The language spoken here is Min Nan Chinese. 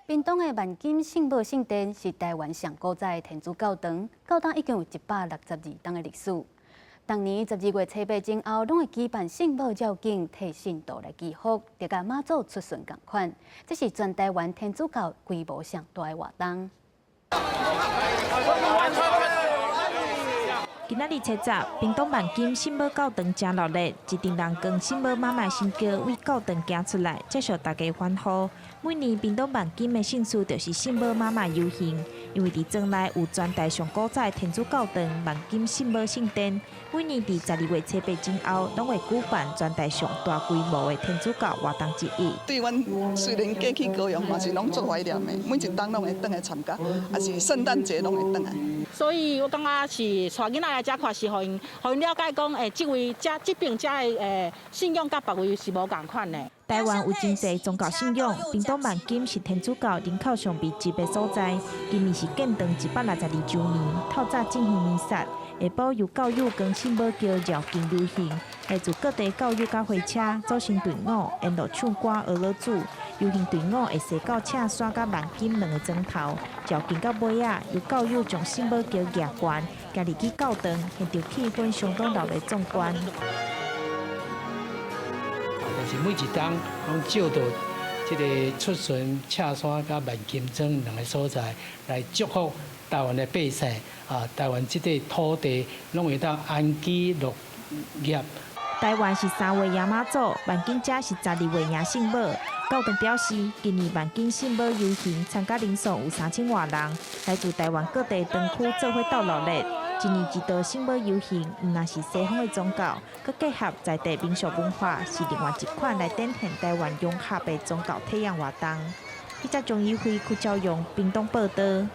屏東的萬金聖母聖殿是台灣上古早的天主教堂，到今已經有162冬的歷史。逐年12月初八前後，攏會舉辦聖母繞境，替信徒來祈福，著佮媽祖出巡仝款。這是全台灣天主教規模上大的活動。今仔日初十，屏東萬金聖母教堂誠熱鬧，一陣人扛聖母媽媽神轎對教堂行出來，接受大家歡呼。每年屏東萬金的盛事就是聖母媽媽遊行，因為佇庄內有全台上古早的天主教堂萬金聖母聖殿，每年佇12月初八前後，攏會舉辦全台上大規模的天主教活動之一。對阮雖然過去高雄嘛是攏足懷念的，每一冬攏會轉來參加，抑是聖誕節攏會轉來。所以我感覺是帶囡仔來遮看，是予𪜶了解講，這位遮這爿遮的信仰佮別位是無仝款的。台灣有真濟宗教信仰，屏東萬金是天主教人口上密集的所在。今年是建堂162週年，透早進行彌撒，下晡由教友扛聖母轎繞境遊行，來自各地教友佮花車組成隊伍，沿路唱歌呵咾主。遊行隊伍會踅到赤山佮萬金兩個莊頭，繞境到尾仔，由教友將聖母轎舉懸，行入去教堂，現場氣氛相當熱鬧壯觀。但是每一冬攏借著這个出巡赤山佮萬金莊兩个所在來祝福台灣的百姓啊，台灣這塊土地攏會當安居樂業。台灣是三位爺媽祖，萬金遮是12位迎聖母。教堂表示，今年萬金聖母遊行參加人數有3000外人，來自台灣各地堂區做伙鬥熱鬧。一年一度聖母遊行，毋但是西方的宗教，閣結合在地民俗文化，是另外一款來展現台灣融合的宗教體驗活動。記者張怡輝、柯昭陽，屏東報導。